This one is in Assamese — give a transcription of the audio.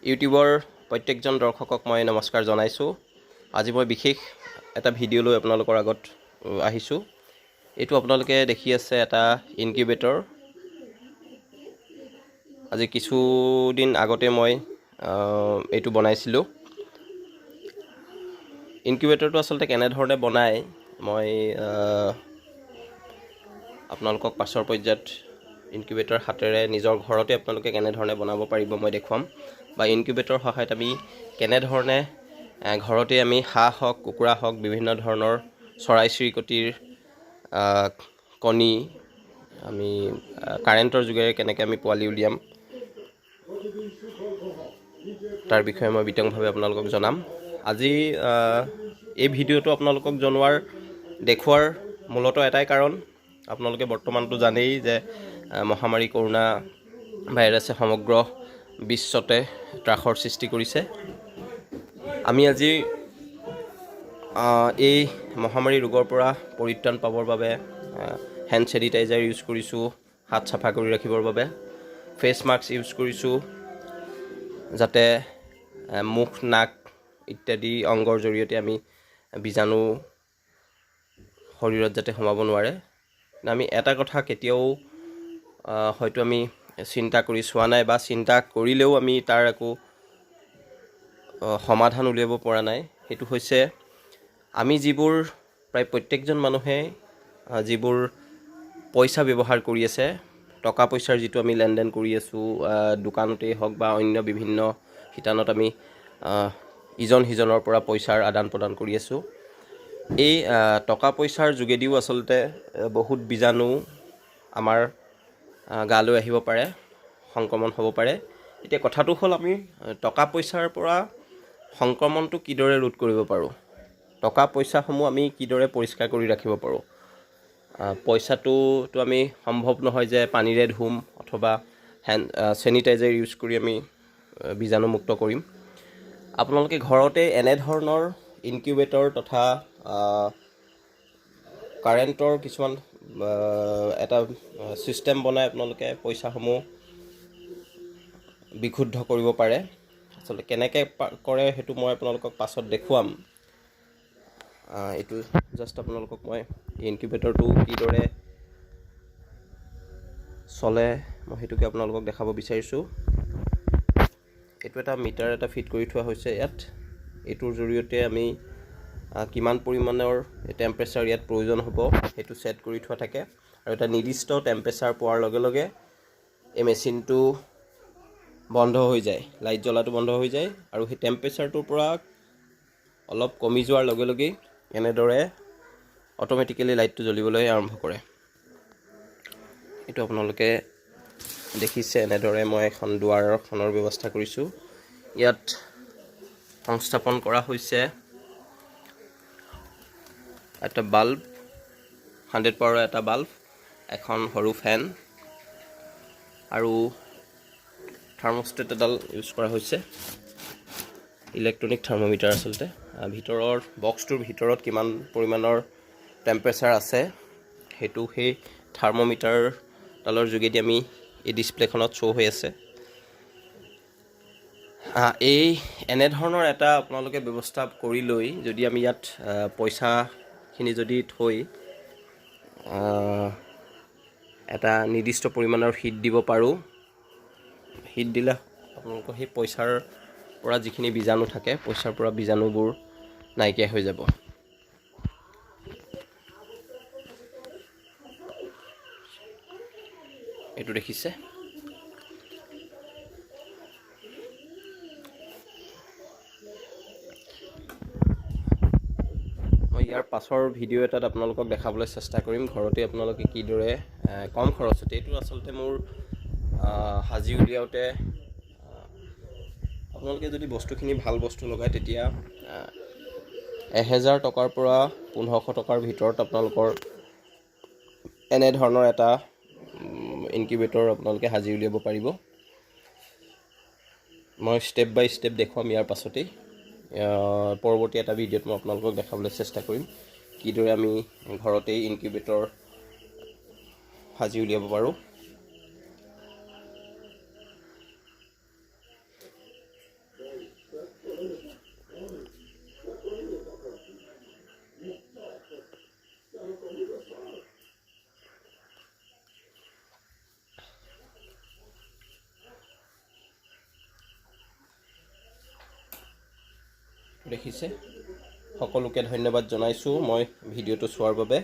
ইউটিউবৰ প্ৰত্যেকজন দৰ্শকক মই নমস্কাৰ জনাইছোঁ। আজি মই বিশেষ এটা ভিডিঅ' লৈ আপোনালোকৰ আগত আহিছোঁ। এইটো আপোনালোকে দেখি আছে এটা ইনকিউবেটৰ। আজি কিছুদিন আগতে মই এইটো বনাইছিলোঁ। ইনকিউবেটৰটো আচলতে কেনেধৰণে বনায়, মই আপোনালোকক পাছৰ পৰ্যায়ত ইনকিউবেটৰ হাতেৰে নিজৰ ঘৰতে আপোনালোকে কেনেধৰণে বনাব পাৰিব মই দেখুৱাম, বা ইনকিউবেটৰ সহায়ত আমি কেনেধৰণে ঘৰতে আমি হাঁহ হওক, কুকুৰা হওক, বিভিন্ন ধৰণৰ চৰাই চিৰিকটিৰ কণী আমি কাৰেণ্টৰ যোগেৰে কেনেকৈ আমি পোৱালি উলিয়াম, তাৰ বিষয়ে মই বিতংভাৱে আপোনালোকক জনাম। আজি এই ভিডিঅ'টো আপোনালোকক দেখুওৱাৰ মূলতঃ এটাই কাৰণ, আপোনালোকে বৰ্তমানটো জানেই যে মহামাৰী কৰোণা ভাইৰাছে সমগ্ৰ বিশ্বতে ত্ৰাসৰ সৃষ্টি কৰিছে। আমি আজি এই মহামাৰী ৰোগৰ পৰা পৰিত্ৰাণ পাবৰ বাবে হেণ্ড চেনিটাইজাৰ ইউজ কৰিছোঁ, হাত চাফা কৰি ৰাখিবৰ বাবে ফেচ মাস্ক ইউজ কৰিছোঁ, যাতে মুখ, নাক ইত্যাদি অংগৰ জৰিয়তে আমি বীজাণু শৰীৰত যাতে সোমাব নোৱাৰে। আমি এটা কথা কেতিয়াও হয়তো আমি চিন্তা কৰি চোৱা নাই, বা চিন্তা কৰিলেও আমি তাৰ একো সমাধান উলিয়াব পৰা নাই। সেইটো হৈছে আমি যিবোৰ প্ৰায় প্ৰত্যেকজন মানুহে যিবোৰ পইচা ব্যৱহাৰ কৰি আছে, টকা পইচাৰ যিটো আমি লেনদেন কৰি আছোঁ, দোকানতেই হওক বা অন্য বিভিন্ন শিতানত আমি ইজন সিজনৰ পৰা পইচাৰ আদান প্ৰদান কৰি আছোঁ, এই টকা পইচাৰ যোগেদিও আচলতে বহুত বীজাণু আমাৰ গালৈ আহিব পাৰে, সংক্ৰমণ হ'ব পাৰে। এতিয়া কথাটো হ'ল আমি টকা পইচাৰ পৰা সংক্ৰমণটো কিদৰে ৰোধ কৰিব পাৰোঁ, টকা পইচাসমূহ আমি কিদৰে পৰিষ্কাৰ কৰি ৰাখিব পাৰোঁ। পইচাটোতো আমি সম্ভৱ নহয় যে পানীৰে ধুম অথবা হেণ্ড চেনিটাইজাৰ ইউজ কৰি আমি বীজাণুমুক্ত কৰিম। আপোনালোকে ঘৰতে এনেধৰণৰ ইনকিউবেটৰ তথা কাৰেণ্টৰ কিছুমান এটা ছিষ্টেম বনাই আপোনালোকে পইচাসমূহ বিশুদ্ধ কৰিব পাৰে। আচলতে কেনেকৈ কৰে সেইটো মই আপোনালোকক পাছত দেখুৱাম। এইটো জাষ্ট আপোনালোকক মই ইনকিউবেটৰটো কিদৰে চলে মই সেইটোকে আপোনালোকক দেখাব বিচাৰিছোঁ। এইটো এটা মিটাৰ এটা ফিট কৰি থোৱা হৈছে ইয়াত। এইটোৰ জৰিয়তে আমি কিমান পৰিমাণৰ টেম্পাৰেচাৰ ইয়াত প্ৰয়োজন হ'ব সেইটো ছেট কৰি থোৱা থাকে, আৰু এটা নিৰ্দিষ্ট টেম্পাৰেচাৰ পোৱাৰ লগে লগে এই মেচিনটো বন্ধ হৈ যায়, লাইট জ্বলাটো বন্ধ হৈ যায়, আৰু সেই টেম্পাৰেচাৰটোৰ পৰা অলপ কমি যোৱাৰ লগে লগেই এনেদৰে অট'মেটিকেলি লাইটটো জ্বলিবলৈ আৰম্ভ কৰে। এইটো আপোনালোকে দেখিছে, এনেদৰে মই এখন দুৱাৰখনৰ ব্যৱস্থা কৰিছোঁ। ইয়াত সংস্থাপন কৰা হৈছে এটা বাল্ব, 100 পাৱাৰৰ এটা বাল্ব, এখন সৰু ফেন আৰু থাৰ্মষ্টেট এডাল ইউজ কৰা হৈছে, ইলেক্ট্ৰনিক থাৰ্মোমিটাৰ। আচলতে ভিতৰৰ বক্সটোৰ ভিতৰত কিমান পৰিমাণৰ টেম্পাৰেচাৰ আছে সেইটো সেই থাৰ্মোমিটাৰডালৰ যোগেদি আমি এই ডিছপ্লেখনত শ্ব' হৈ আছে। এই এনেধৰণৰ এটা আপোনালোকে ব্যৱস্থা কৰি লৈ যদি আমি ইয়াত পইচাখিনি যদি থৈ এটা নিৰ্দিষ্ট পৰিমাণৰ হিট দিব পাৰোঁ, হিট দিলে আপোনালোকৰ সেই পইচাৰ পৰা যিখিনি বীজাণু থাকে, পইচাৰ পৰা বীজাণুবোৰ নাইকিয়া হৈ যাব। এইটো দেখিছে, মই ইয়াৰ পাছৰ ভিডিঅ' এটাত আপোনালোকক দেখাবলৈ চেষ্টা কৰিম ঘৰতে আপোনালোকে কিদৰে কম খৰচতে। এইটো আচলতে মোৰ সাজি উলিয়াওঁতে আপোনালোকে যদি বস্তুখিনি ভাল বস্তু লগায় তেতিয়া 1000 টকাৰ পৰা 1500 টকাৰ ভিতৰত আপোনালোকৰ এনেধৰণৰ এটা ইনকিউবেটৰ আপোনালোকে সাজি উলিয়াব পাৰিব। মই ষ্টেপ বাই ষ্টেপ দেখুৱাম ইয়াৰ পাছতেই। পৰৱৰ্তী এটা ভিডিঅ'ত মই আপোনালোকক দেখাবলৈ চেষ্টা কৰিম কিদৰে আমি ঘৰতেই ইনকিউবেটৰ সাজি উলিয়াব পাৰোঁ। দেখিছে। সকলোকে ধন্যবাদ জনাইছোঁ মই ভিডিঅ'টো চোৱাৰ বাবে।